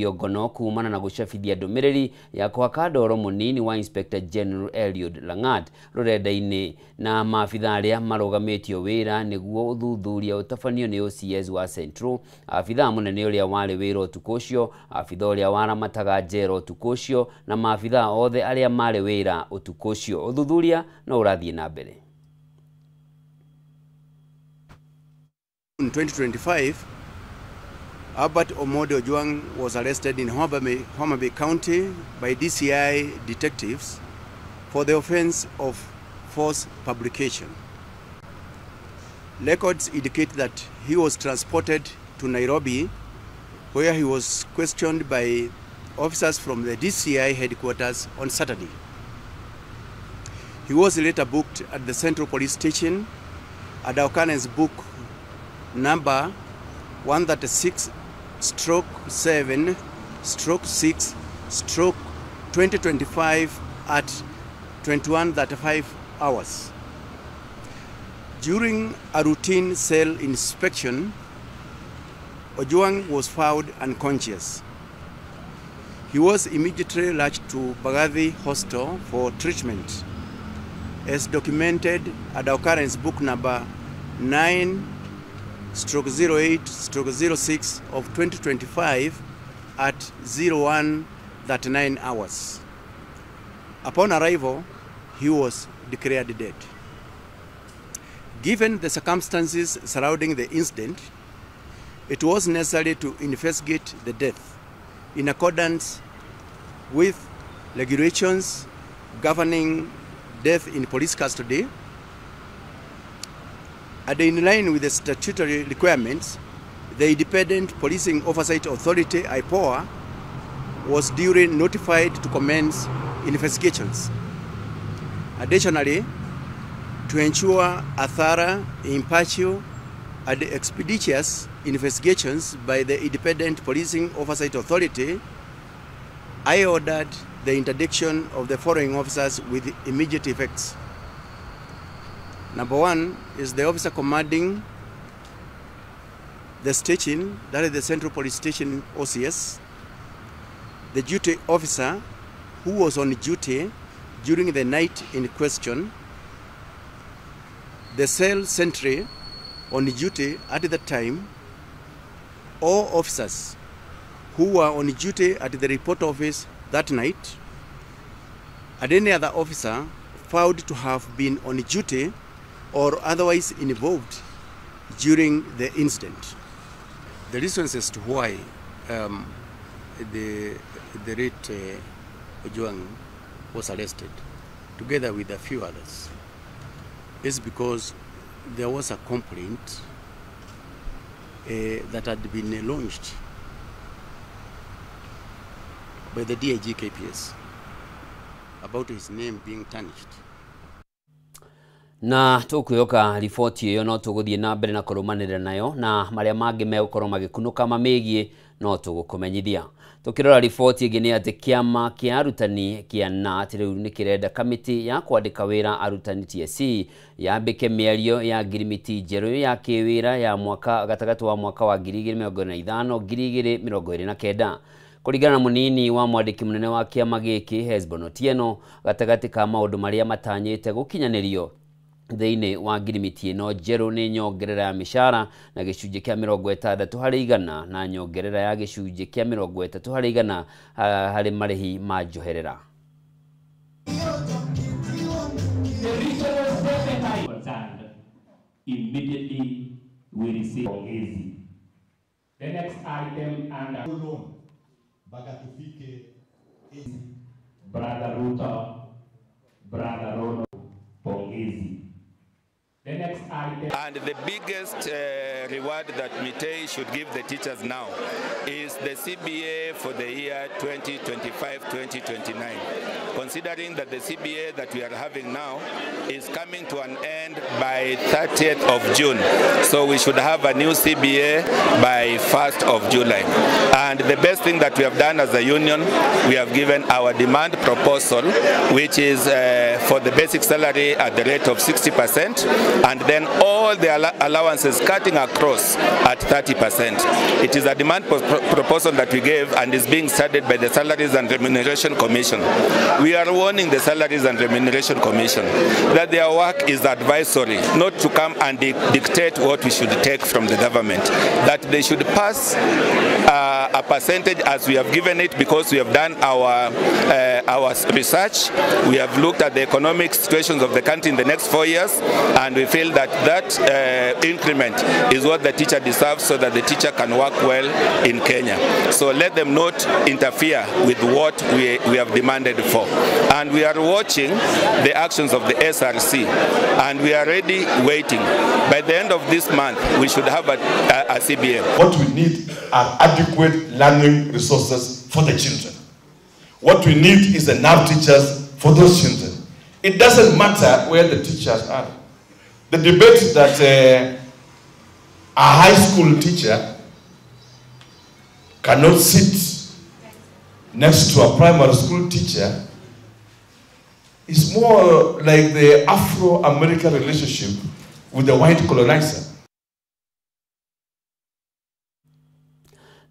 Ngono kumana na gucabithia ndumiriri ya kuhaka ndoro munini wa Inspector General Eliud Langat rurenda-ini na maabitha aria marugamitio wira niguo uthuthuria utabanio ni OCS wa Central, abitha munene uria wari wira utuku ucio, abitha uria waramataga njera utuku ucio na maabitha othe aria mari wira utuku ucio. Uthuthuria no urathie na mbere. In 2025, Albert Omode Ojwang was arrested in Homa Bay County by DCI detectives for the offense of false publication. Records indicate that he was transported to Nairobi, where he was questioned by officers from the DCI headquarters on Saturday. He was later booked at the Central Police Station at occurrence book number 136/7/6/2025 at 21:35 hours. During a routine cell inspection, Ojwang was found unconscious. He was immediately rushed to Mbagathi Hospital for treatment, as documented at occurrence book number 9/08/06 of 2025 at 01:39 hours. Upon arrival, he was declared dead. Given the circumstances surrounding the incident, it was necessary to investigate the death in accordance with regulations governing death in police custody and in line with the statutory requirements. The Independent Policing Oversight Authority, IPOA, was duly notified to commence investigations. Additionally, to ensure a thorough, impartial, and expeditious investigations by the Independent Policing Oversight Authority, I ordered the interdiction of the following officers with immediate effects. Number one is the officer commanding the station, that is the Central Police Station OCS, the duty officer who was on duty during the night in question, the cell sentry on duty at the time, all officers who were on duty at the report office that night, and any other officer found to have been on duty or otherwise involved during the incident. The reasons as to why the late Ojwang was arrested, together with a few others, is because there was a complaint that had been launched by the DIG KPS about his name being tarnished. Na tukwihoka riboti iyo no tuguthie na mbere na kurumanirira nayo na maria mangi megukorwo magikunuka mamigie no tugukumenyithia. Tukirora riboti ingi ni ati kiama kia arutani kia KNUT riu ni kirenda kamiti ya kwandika wira arutani TSC yambike miario ya ngirimiti njeru ya kiwira ya mwaka gatagati wa mwaka wa 2025 2029. Kuringana na munini wa mwandiki munene wa kiama giki Hesbon Otieno, gatagati ka maundu maria matanyite gukinyanirio thiini wa ngirimiti ino njeru ni nyongerera ya mishara na gicunji kia 60 harĩ igana na nyongerera ya gicunji kia 30 harĩ igana harĩ marĩhi ma njoherera. Immediately we receive the next item under Brother Ruto, Brother Rono, Pongezi. The next item. And the biggest reward that Mitei should give the teachers now is the CBA for the year 2025-2029. Considering that the CBA that we are having now is coming to an end by 30th of June. So we should have a new CBA by 1st of July. And the best thing that we have done as a union, we have given our demand proposal, which is for the basic salary at the rate of 60%, and then all the allowances cutting across at 30%. It is a demand proposal that we gave and is being studied by the Salaries and Remuneration Commission. We are warning the Salaries and Remuneration Commission that their work is advisory, not to come and dictate what we should take from the government, that they should pass a percentage as we have given it, because we have done our research. We have looked at the economic situations of the country in the next 4 years, and we feel that that increment is what the teacher deserves, so that the teacher can work well in Kenya. So let them not interfere with what we have demanded for. And we are watching the actions of the SRC, and we are already waiting. By the end of this month, we should have a CBA. What we need are adequate learning resources for the children. What we need is enough teachers for those children. It doesn't matter where the teachers are. The debate that a high school teacher cannot sit next to a primary school teacher is more like the Afro-American relationship with the white colonizer.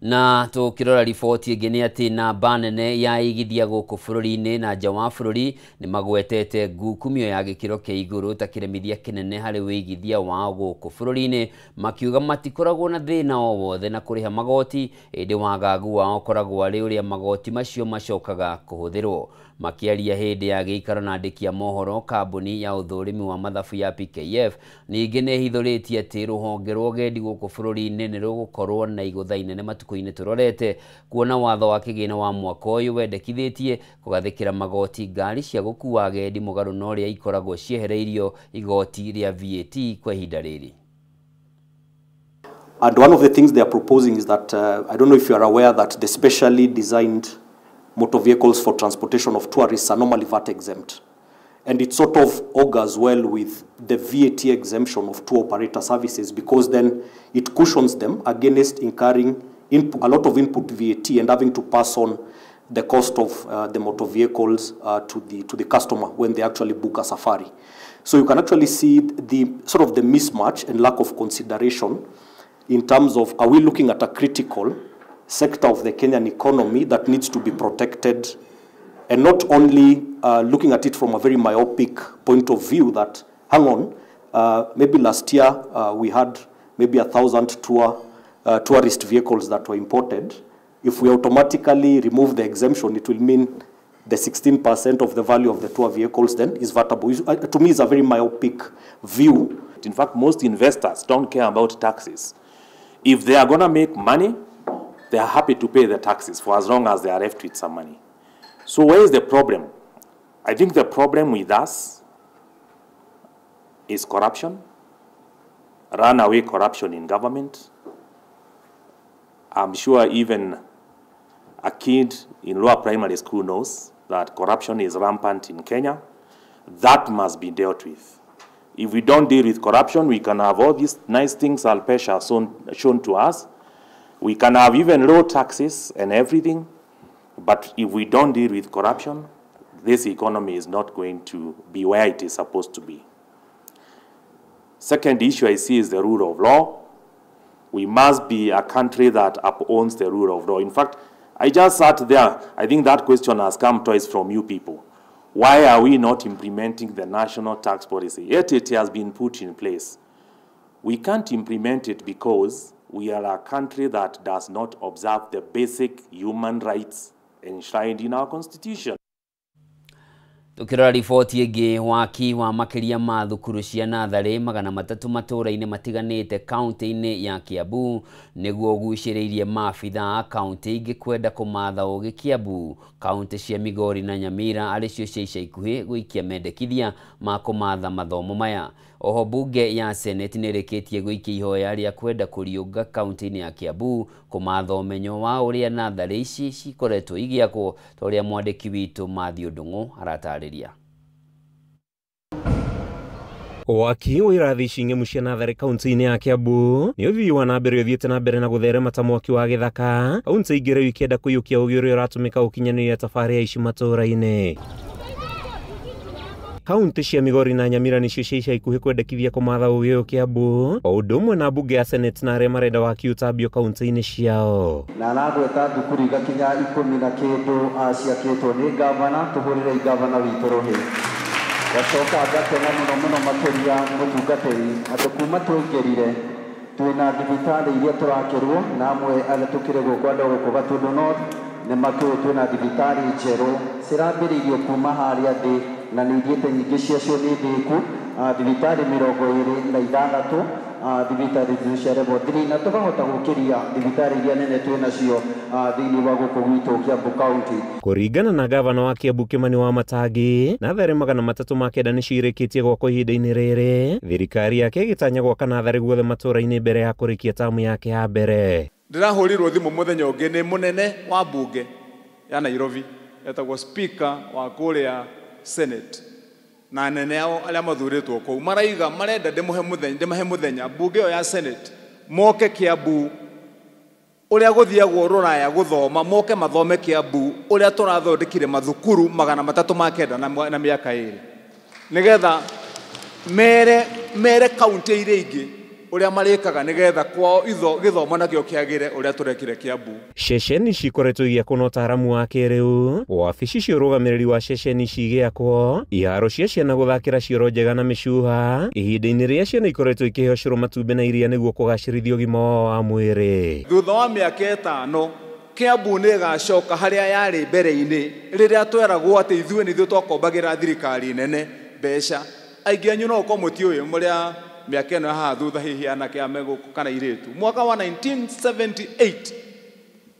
Na tukirora riboti ĩngĩ nĩ atĩ namba nene ya igithia gũkũ bũrũri-inĩ na nja wa bũrũri nĩ magwetete ngukumio ya gĩkĩro kĩa igũrũ ta kĩremithia kĩnene harĩ wĩigithia wao gũkũ bũrũri-inĩ, makiuga matikoragwo na thĩna o wothe na kũrĩha magoti, ĩndĩ wagagu wao ũkoragwo arĩ ũrĩa magoti macio macokaga kũhũthĩrwo. Makiaria hĩndĩ ya gĩikaro na andĩki a mohoro, kambuni ya ũthũrimi wa mathabu ya PKF ningĩ nĩ ĩhithũrĩtie atĩ rũhonge rwa ũgendi gũkũ bũrũri-inĩ nĩ rũgũkorwo na igũtha inene matukũ-inĩ tũrorete, kuona watho wa kĩgĩna wa mwaka ũyũ wendekithĩtie kũgathĩkĩra magoti ngari cia gũkua agendi mũgarũ na ũrĩa ikoragwo ciehereirio igoti rĩa VAT kwa ihinda rĩrĩ. And one of the things they are proposing is that, I don't know if you are aware that the specially designed motor vehicles for transportation of tourists are normally VAT exempt. And it sort of augurs well with the VAT exemption of tour operator services, because then it cushions them against incurring a lot of input VAT and having to pass on the cost of the motor vehicles to the customer when they actually book a safari. So you can actually see the sort of the mismatch and lack of consideration in terms of, are we looking at a critical sector of the Kenyan economy that needs to be protected, and not only looking at it from a very myopic point of view that, hang on, maybe last year we had maybe 1,000 tourist vehicles that were imported. If we automatically remove the exemption, it will mean the 16% of the value of the tour vehicles then is VATable. To me, it's a very myopic view. In fact, most investors don't care about taxes. If they are going to make money, they are happy to pay the taxes for as long as they are left with some money. So where is the problem? I think the problem with us is corruption, runaway corruption in government. I'm sure even a kid in lower primary school knows that corruption is rampant in Kenya. That must be dealt with. If we don't deal with corruption, we can have all these nice things Alpesh has shown to us. We can have even low taxes and everything, but if we don't deal with corruption, this economy is not going to be where it is supposed to be. Second issue I see is the rule of law. We must be a country that upholds the rule of law. In fact, I just sat there. I think that question has come twice from you people. Why are we not implementing the national tax policy? Yet it has been put in place. We can't implement it because we are a country that does not observe the basic human rights enshrined in our constitution. Tukirora riboti ĩngĩ, waki wa makĩria ma thukuru cia natharĩ 300 matũũra-inĩ matiganĩte kaunti-inĩ ya Kiambu nĩguo ũgucĩrĩirie maabitha a kaunti ingĩ kwenda kũmatha ũgĩ Kiambu. Kaunti cia Migori na Nyamira arĩ cio cia ica ikuhĩ gũikia mendekithia ma kũmatha mathomo maya. Oho bunge ya Senate nĩ ĩrĩkĩtie gũikia ihoya rĩa kwenda kũriũnga kaunti-inĩ ya Kiambu kũmatha ũmenyo wa ũrĩa natharĩ ici cikoretwo igĩakwo, ta ũrĩa mwandĩki witũ Matthew Ndung'u aratarĩria. Waki wa irathi ici ng'emu cia natharĩ kaunti-inĩ ya Kiambu nĩ ũthii wa na mbere ũthiĩte na mbere na gũtherema ta mwaki wa gĩthaka. Kaunti ingĩ rĩu ikĩenda kũiyũkia ũgĩ ũrĩa ũratũmĩka gũkinyanĩria tabarĩra ici matũũra-inĩ. Kaunti cia Migori na Nyamira nicio cia ica ikuhĩ kwendekithia kũmatha ũgĩ ũyũ Kiambu, o ũndũ ũmwe na mbunge ya Senate na arĩa marenda waki ũtambio kaunti-inĩ ciao. Na aragweta thukuru igakinya 10 na kĩndũ ciakĩtwo nĩ gavana, tũhũrĩre gavana witũ rũhĩ. Gacoka ngakena mũno mũno makĩria mũtungatĩri atĩ kuma twaingĩrire twĩna thibitarĩ iria tũrakĩrwo na amwe arĩa tũkĩrĩ gũkũ andũ gũkũ Gatundu North nĩ makĩũĩ twĩna thibitarĩ njerũ cirambĩrĩirio kuma harĩa thĩ na nĩ ithiĩte nyingĩ ciacio nĩ thĩku, thibitarĩ 26, thibitarĩ cia level 3 na tũkahota gũkĩria thibitarĩ iria nene twĩ nacio thĩinĩ wa gũkũ gwitũ Kiambu County. Kũringana na gavana wa Kiambu Kimani Wamatangi, natharĩ 309 nĩcio irĩkĩtie gwakwo ihinda-inĩ rĩrĩ, thirikari yake ĩgĩtanya gwaka natharĩ guothe matũũra-inĩ mbere ya kũrĩkia tamu yake ya mbere. Ndĩrahũrirwo thimũ mũthenya ũngĩ nĩ mũnene wa mbunge ya Nairobi etagwo speaker wa kũrĩa Senate na anene ao arĩa mathurĩtwo kũu maraiga marenda ndĩmahe mũthenya mbunge ĩyo ya Senate moke Kiambu ũrĩa gũthiagwo rũraya gũthoma, moke mathome Kiambu ũrĩa tũrathondekire mathukuru 309 na mĩaka 2 nĩgetha mere kaunti iria ingĩ ũrĩa marĩkaga nĩgetha kwao gĩthomo nakĩo kĩagĩre ũrĩa tũrekire Kiambu. Ceceni cikoretwo igĩakwo na ũtaaramu wa kĩrĩu, wabici cia ũrũgamĩrĩri wa ceceni cigĩakwo, iharo cia ciana gũthakĩra cioro njega na mĩcuha, ihinda-inĩ rĩrĩa ciana ikoretwo ikĩheo cũrũ, matumbĩ na iria nĩguo kũgacĩrithia ũgima wao wa mwĩrĩ. Thutha wa mĩaka 5 Kiambu nĩ ĩgacoka harĩa yarĩ mbere-inĩ rĩrĩa tweragwo atĩ ithuĩ nĩ ithuĩ twakombagĩra thirikari nene mbeca. Aingĩ anyu no ũkorwo mũtiũĩ mũrĩa mĩaka ĩno ya haha thutha hihi anake ame gũkũ kana airĩtu. Mwaka wa 1978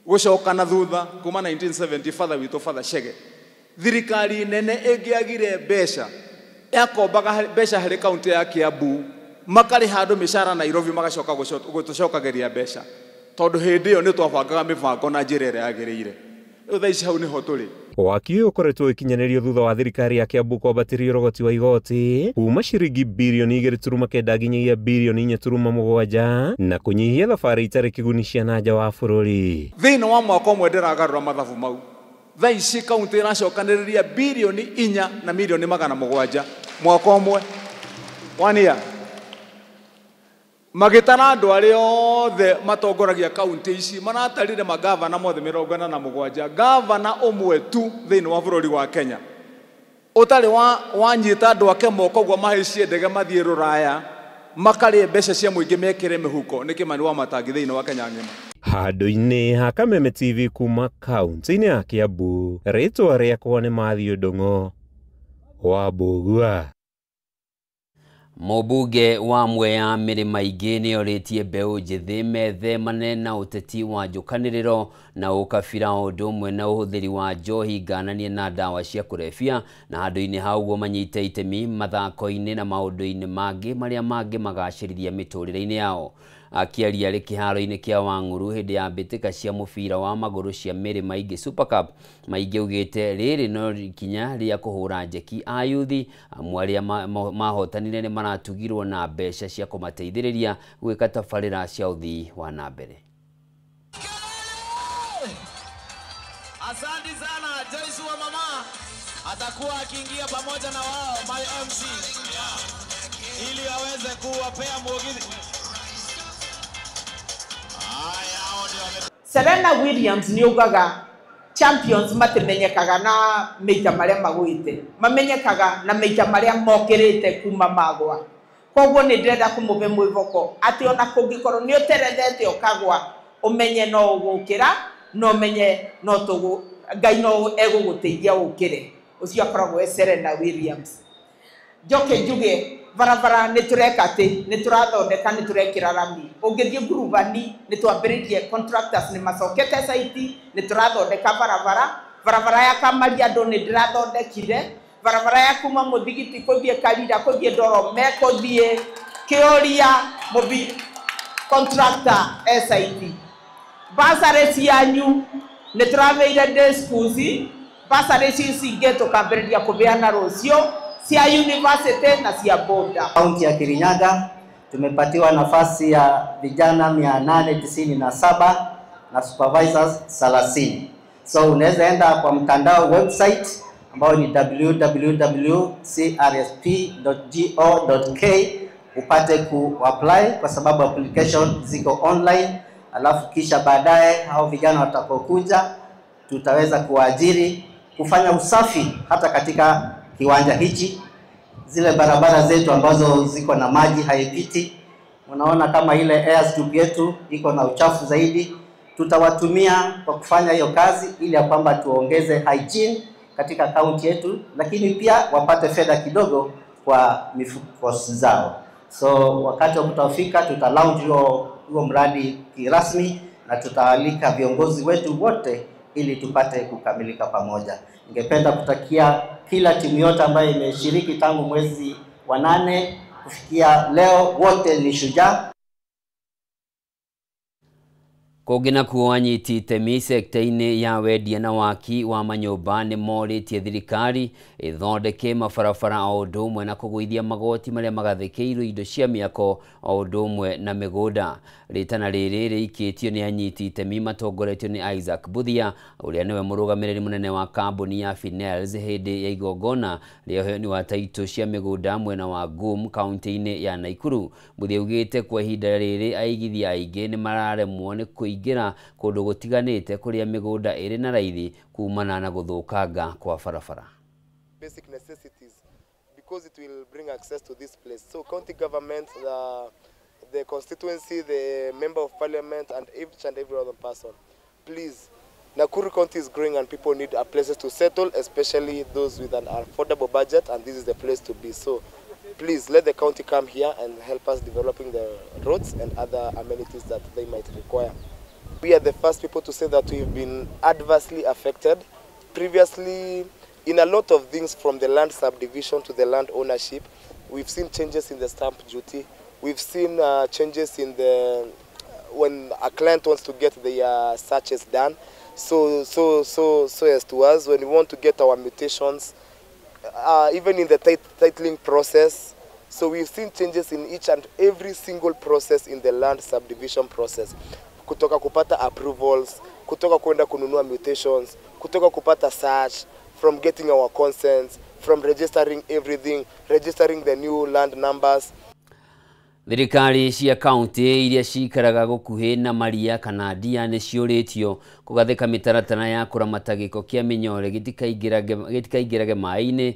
gũcoka na thutha kuma 1970 father witũ Father Chege, thirikari nene ĩngĩagire mbeca yakombaga mbeca harĩ kaunti ya Kiambu makarĩha andũ mĩcara Nairobi magacoka gũtũcokagĩria mbeca tondũ hĩndĩ ĩyo nĩ twabangaga mĩbango na njĩra ĩrĩa yagĩrĩire. Rĩu thaa ici hau nĩho tũrĩ. Waki ũyũ ũkoretwo ũgĩkinyanĩrio thutha wa thirikari ya Kiambu kwambatĩria ũrogoti wa igoti kuma ciringi birioni 2.9 nginyagia birioni 4.7 na kũnyihia thabarĩ itarĩ kĩguni cia na nja wa bũrũri. Thĩinĩ wa mwaka ũmwe ndĩragarũra mathabu mau, thaa ici kaunti ĩracokanĩrĩria birioni 4 na milioni 700 mwaka ũmwe, one year. Magĩtara andũ arĩa othe matongoragia kaunti ici maratarire magavana mothe 47, gavana ũmwe tu thĩinĩ wa bũrũri wa Kenya ũtarĩ wanyita andũ ake moko ũguo mahaicie ndege mathiĩ rũraya makarĩe mbeca cia mũingĩ mekĩre mĩhuko nĩ Kimani Wamatangi thĩinĩ wa Kenya ng'ima. Handũ-inĩ ha Kameme TV kuma kaunti-inĩ ya Kiambu, rĩtwa rĩakwa nĩ Matthew Ndung'u wa Mbũgua. Mũmbunge wa Mwea Mĩrĩma Ingĩ nĩorĩtie mbeũ njĩthĩ methemane na ũteti wa njũkanĩrĩro na ũkabira o ũndũ ũmwe na ũhũthĩri wa njohi ngananie na ndawa cia kũrebia, na handũ-inĩ ha ũguo manyite itemi mathako-inĩ na maũndũ-inĩ mangĩ marĩa mangĩ magacĩrithia mĩtũrĩre-inĩ yao. Akĩaria arĩ kĩharo-inĩ kĩa Wang'uru hĩndĩ ya mbĩtĩka cia mũbira wa magũrũ cia Mĩrĩma Ingĩ Super Cup, Maingĩ augĩte rĩrĩ no ikinya rĩa kũhũra njeki ayuthi amwe arĩa mahotanire nĩ maratugirwo na mbeca cia kũmateithĩrĩria gwĩka tabarĩra cia ũthii wa na mbere. Asante sana Joyce wa mama atakuwa akiingia pamoja na wao my MC ili aweze kuwapea mugithi. Serena Williams nĩ ugaga champions matimenyekaga na meita maria magwite, mamenyekaga na meita maria mokirite kuma magwa. Koguo nĩ ndĩrenda kũmũhe mwĩhoko atĩ ona kũngĩkorwo nĩ ũterethete ũkagwa, ũmenye no ũgũkĩra na ũmenye no tũgũ Ngai no egũgũteithia ũkĩre. Ũcio akoragwo e Serena Williams. Njoke njuge barabara nĩ tũreka atĩ nĩ tũrathondeka nĩ tũrekĩra rami. Ũngĩthiĩ ngurubani nĩ twambĩrĩrie contractors nĩ macokete site, nĩ tũrathondeka barabara. Barabara ya Kamariandũ nĩ ndĩrathondekire, barabara ya kuma Mũthigiti kũthiĩ Karira kũthiĩ Ndorome kũthiĩ Kĩũria mũbi contractor e site. Basarĩ cianyu nĩ tũrabeire day schools, basarĩ ici ingĩ tũkambĩrĩria kũbeana rũciũ cia university na cia boda. Kaunti ya Kirinyaga tumepatiwa nafasi ya vijana 897 na supervisors 30. So unaweza enda kwa mtandao website ambayo ni www.crsp.go.k upate ku-apply kwa sababu application ziko online, alafu kisha baadaye hao vijana watakaokuja tutaweza kuwaajiri kufanya usafi hata katika kiwanja hichi. Zile barabara zetu ambazo ziko na maji haipiti, unaona kama ile airstrip yetu iko na uchafu zaidi, tutawatumia kwa kufanya hiyo kazi ili ya kwamba tuongeze hygiene katika kaunti yetu, lakini pia wapate fedha kidogo kwa mifuko zao. So wakati wa kutafika tuta launch huo mradi kirasmi na tutaalika viongozi wetu wote ili tupate kukamilika pamoja. Ningependa kutakia kila timu yote ambayo imeshiriki tangu mwezi wa 8 kufikia leo, wote ni shujaa. Kũngĩ nakuo anyiti itemi sekta-inĩ ya wendia na waki wa manyũmba nĩ morĩtie thirikari ĩthondeke mabarabara o ũndũ ũmwe na kũgũithia magoti marĩa magathĩkĩirwo indo cia mĩako o ũndũ ũmwe na mĩgũnda. Rĩtana rĩrĩ rĩikĩtio nĩ anyiti itemi matongoretio nĩ Isaac Buthia ũrĩa nĩwe mũrũgamĩrĩri mũnene wa kambuni ya Finels hĩndĩ ya igongona rĩa ũheani wa taitũ cia mĩgũnda mwena wa Ngum kaunti-inĩ ya Nakuru. Buthia augĩte kwa ihinda rĩrĩ aigithia aingĩ nĩ mararemwo nĩ kũingĩra kũndũ gũtiganĩte kũrĩa mĩgũnda ĩrĩ na raithi kumana na gũthũkanga kwa barabara. Basic necessities, because it will bring access to this place. So county government, the constituency, the member of parliament, and each and every other person, please, Nakuru County is growing and people need places to settle, especially those with an affordable budget, and this is the place to be. So please let the county come here and help us developing the roads and other amenities that they might require. We are the first people to say that we've been adversely affected. Previously, in a lot of things, from the land subdivision to the land ownership, we've seen changes in the stamp duty. We've seen changes in the when a client wants to get their searches done. So as to us, when we want to get our mutations, even in the titling process. So we've seen changes in each and every single process in the land subdivision process. Kutoka kupata approvals, kutoka kwenda kununua mutations, kutoka kupata search, from getting our consents, from registering everything, registering the new land numbers. Thirikari cia kaunti iria cikaraga gũkuhĩ na maria kana ndia nĩ ciũrĩtio kũgathĩka mĩtaratara ya kũramata gĩko kĩa mĩnyore gĩtikaingĩrage maĩ-inĩ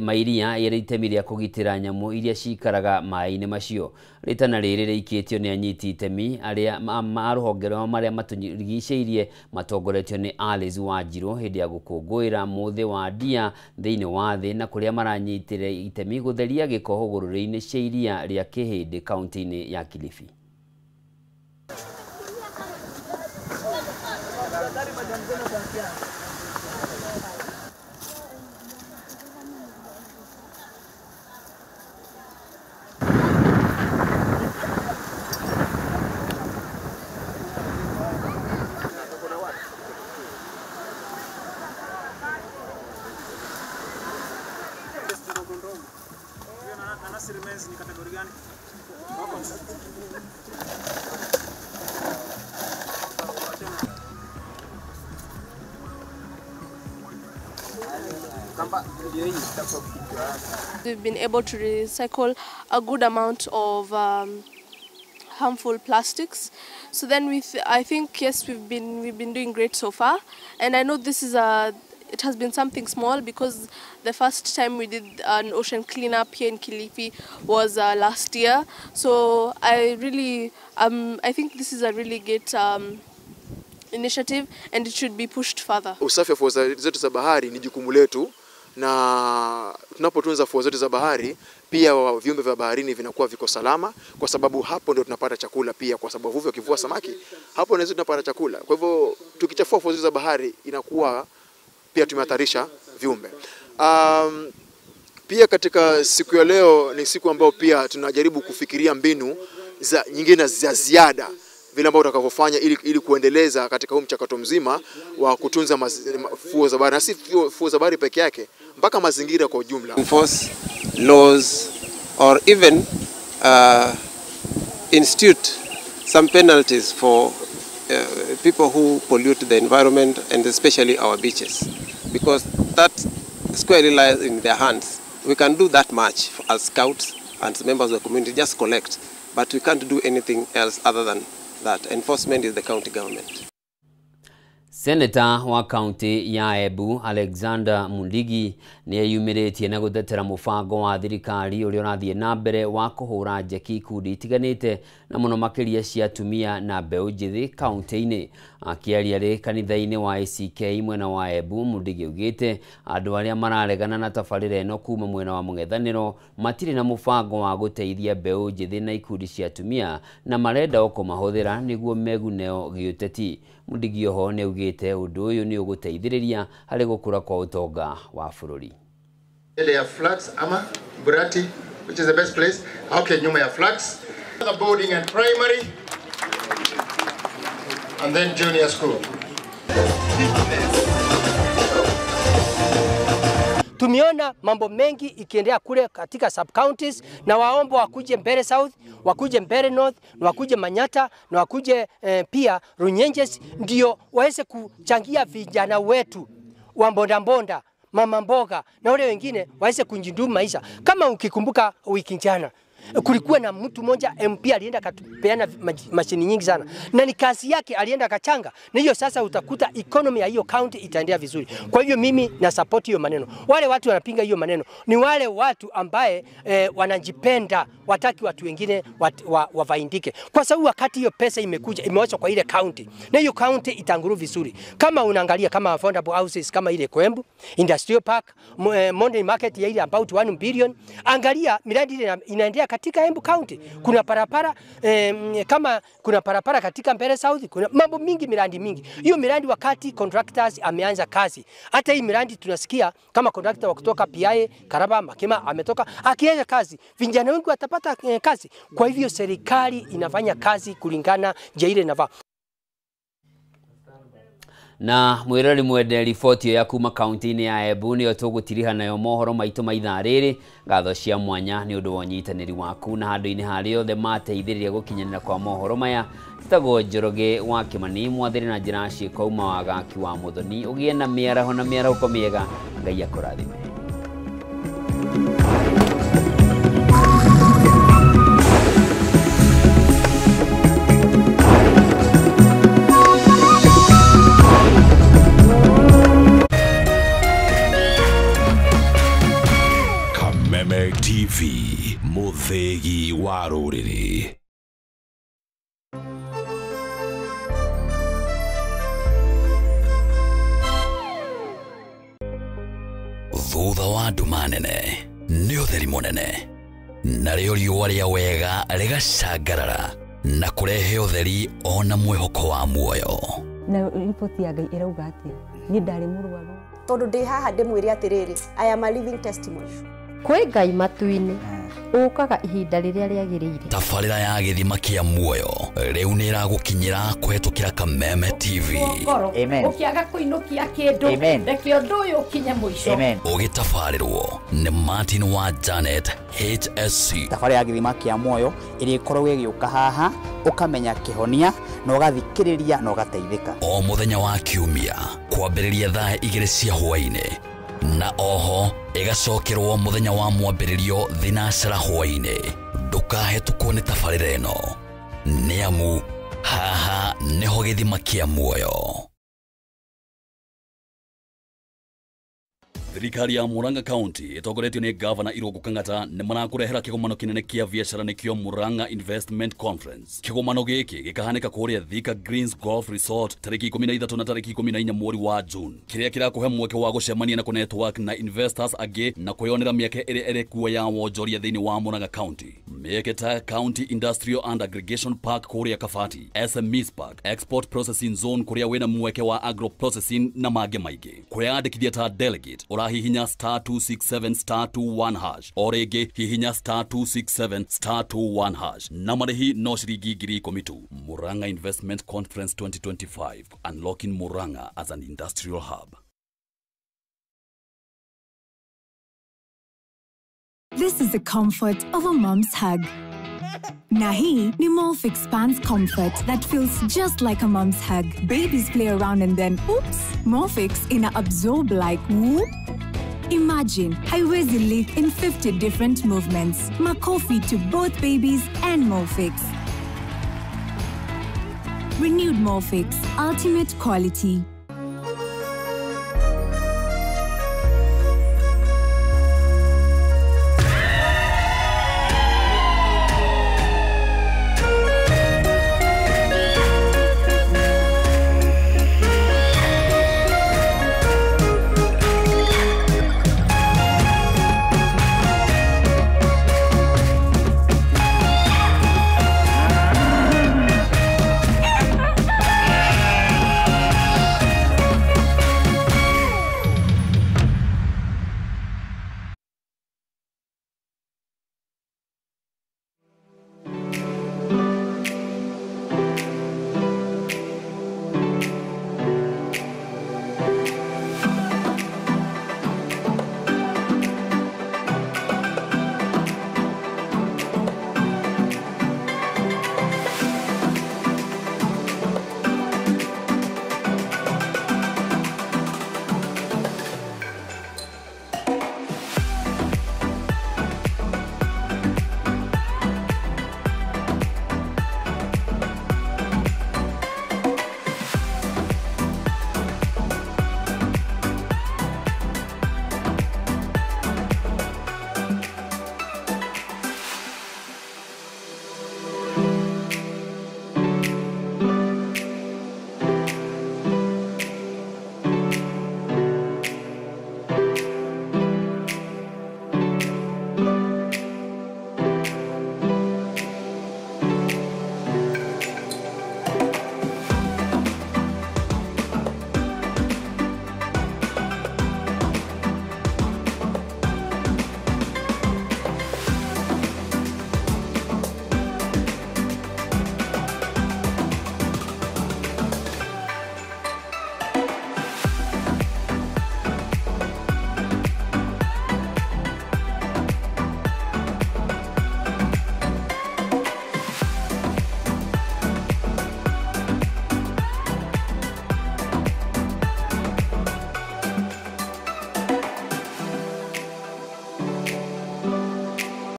ma iria ĩrĩ itemi rĩa kũgitĩra nyamũ iria cikaraga maĩ-inĩ macio. Rĩtana rĩrĩ rĩikĩtio nĩ anyiti itemi arĩa a rũhonge rwa marĩa matũrigicĩirie matongoretio nĩ Alice Wanjiru hĩndĩ ya gũkũngũĩra mũthĩ wa ndia thĩinĩ wa thĩ na kũrĩa maranyitire itemi gũtheria gĩko hũgũrũrũ-inĩ cia iria rĩa Kĩhĩndĩ kaunti-inĩ ya Kilifi. We've been able to recycle a good amount of harmful plastics. So then I think yes, we've been doing great so far. And I know this is it has been something small because the first time we did an ocean cleanup here in Kilifi was last year. So I really I think this is a really great initiative and it should be pushed further. Usafi wa fuo zetu za bahari ni jukumu letu, na tunapotunza fuo zetu za bahari pia viumbe vya baharini vinakuwa viko salama, kwa sababu hapo ndio tunapata chakula pia, kwa sababu wavuvi wakivua samaki hapo ndio tunapata chakula. Kwa hivyo tukichafua fuo zetu za bahari inakuwa pia tumehatarisha viumbe. Pia katika siku ya leo ni siku ambayo pia tunajaribu kufikiria mbinu za nyingine za ziada vile ambavyo tutakavyofanya ili kuendeleza katika huu mchakato mzima wa kutunza fuo za bahari, na si fuo za bahari peke yake, mpaka mazingira kwa ujumla. Enforce laws or even institute some penalties for people who pollute the environment and especially our beaches, because that squarely lies in their hands. We can do that much as scouts and members of the community, just collect, but we can't do anything else other than that. Enforcement is the county government. Senator wa kaunti ya Embu Alexander Mundigi nĩ eyumĩrĩtie na gũtetera mũbango wa thirikari ũrĩa ũrathiĩ na mbere wa kũhũra njeki ikundi itiganĩte na mũno makĩria cia atumia na mbeũ njĩthĩ kaunti-inĩ. Akĩaria rĩ kanitha-inĩ wa ACK mwena wa Embu, Mundigi augĩte andũ arĩa mararegana na tabarĩra ĩno kuma mwena wa mũng'ethanĩro matirĩ na mũbango wa gũteithia mbeũ njĩthĩ na ikundi cia atumia na marenda o kũmahũthĩra nĩguo meguneo gĩũteti. Mundigi oho nĩ augĩte ũndũ ũyũ nĩ ũgũteithĩrĩria harĩ gũkũra kwa ũtonga wa bũrũri. Mbele ya Flats ama Burati, which is the best place. Okay, nyuma ya Flats. The boarding and primary, and then junior school. Tumeona mambo mengi ikiendelea kule katika sub counties, na waomba wakuje Mbere South, wakuje Mbere North, na wakuje Manyata, na wakuje pia Runyenjes, ndio waweze kuchangia vijana wetu wa mbonda mbonda, mama mboga na wale wengine waweze kujindumu maisha. Kama ukikumbuka wiki jana kulikuwa na mtu mmoja MP alienda akatupeana mashini nyingi sana, na ni kazi yake, alienda akachanga, na hiyo sasa utakuta economy ya hiyo county itaendelea vizuri. Kwa hivyo mimi na support hiyo maneno. Wale watu wanapinga hiyo maneno ni wale watu ambaye wanajipenda, wataki watu wengine wavaindike, kwa sababu wakati hiyo pesa imekuja imewachwa kwa ile county, na hiyo county itanguru vizuri. Kama unaangalia kama affordable houses kama ile Kwembu Industrial Park, Monday Market ya ile about 1 billion, angalia miradi ile inaendelea katika Embu County. Kuna parapara kama kuna parapara katika Mbere South, kuna mambo mingi, miradi mingi. Hiyo miradi wakati contractors ameanza kazi. Hata hii miradi tunasikia kama contractor wa kutoka PIA Karaba Makema ametoka, akianza kazi vijana wengi watapata kazi. Kwa hivyo serikali inafanya kazi kulingana je ile inafaa. Na mwirori mwende riboti ya kuma kaunti-inĩ ya Embu nĩyo tũgũtiriha nayo mohoro maitũ ma ithaa rĩrĩ. Ngatho cia mwanya nĩ ũndũ wa ũnyitanĩri waku na handũ-inĩ harĩa othe mateithĩrĩria gũkinyanĩra kwa mohoro maya. Njĩtagwo Njoroge wa Kĩmani, mwathĩre na njĩra ciĩko uma wa gaki wa Mũthoni. Ũgĩe na mĩaraho na mĩarahũko mĩega, Ngai akũrathime. TV Muthegi wa rũrĩrĩ. Thutha wa nduma nene nĩ ũtheri mũnene, narĩo riũa rĩa wega rĩgacangarara na kũrehe ũtheri ona mwĩhoko wa muoyo. Na riboti ya Ngai ĩrauga atĩa? Niĩ ndarĩ mũrwaru. Tondũ ndĩ haha ndĩmwĩre atĩrĩrĩ, I am a living testimony. Kwĩ Ngai matu-inĩ ũkaga ihinda rĩrĩa rĩagĩrĩire. Tabarĩra ya gĩthima kĩa muoyo rĩu nĩ ĩragũkinyĩra kũhetũkĩra Kameme TV. Ũkĩaga kũinũkia kĩndũ, reke ũndũ ũyũ ũkinye mũico. Ũgĩtabarĩrwo nĩ Martin wa Janet HSC. Tabarĩra ya gĩthima kĩa muoyo ĩrĩa ĩkoragwo ĩgĩũka haha, ũkamenya kĩhonia na ũgathikĩrĩria na ũgateithĩka. O mũthenya wa kiumia kwambĩrĩria thaa 2 cia hwaĩ-inĩ, na oho ĩgacokerwo mũthenya wa mwambĩrĩrio thinacera hwaĩ-inĩ. Ndũkahetũkwo nĩ tabarĩra ĩno, nĩ amu haha nĩho gĩthima kĩa muoyo. Thirikari ya Murang'a County ĩtongoretio nĩ Gavana Irungu Kang'ata nĩ marakũrehera kĩgomano kĩnene kĩa biacara nĩkĩo Murang'a Investment Conference. Kĩgomano gĩkĩ gĩkahanĩka kũrĩa Thika Greens Golf Resort tarĩki 13 na tarĩki 14 mweri wa June, kĩrĩa kĩrakũhe mweke wa gũcemania na kũnetwork na investors angĩ na kwĩyonera mĩeke ĩrĩa ĩrĩ kuo ya wonjoria thĩinĩ wa Murang'a County. Mĩeke ta County Industrial and Aggregation Park kũrĩa Kabati, SMEs Park, Export Processing Zone kũrĩa wĩna mweke wa agro processing na mangĩ maingĩ. Kwĩyandĩkithia ta delegate hihinya *267 *21# o rĩngĩ hihinya *267 *21# na marĩhi no ciringi 10,000 tu. Murang'a Investment Conference 2025, unlocking Murang'a as an industrial hub. This is the comfort of a mom's hug. Na hii ni Molfix Pants Comfort that feels just like a mom's hug. Babies play around and then, oops, Molfix ina absorb like whoop. Imagine, haiwezi leak in 50 different movements. Makofi to both babies and Molfix. Renewed Molfix, ultimate quality.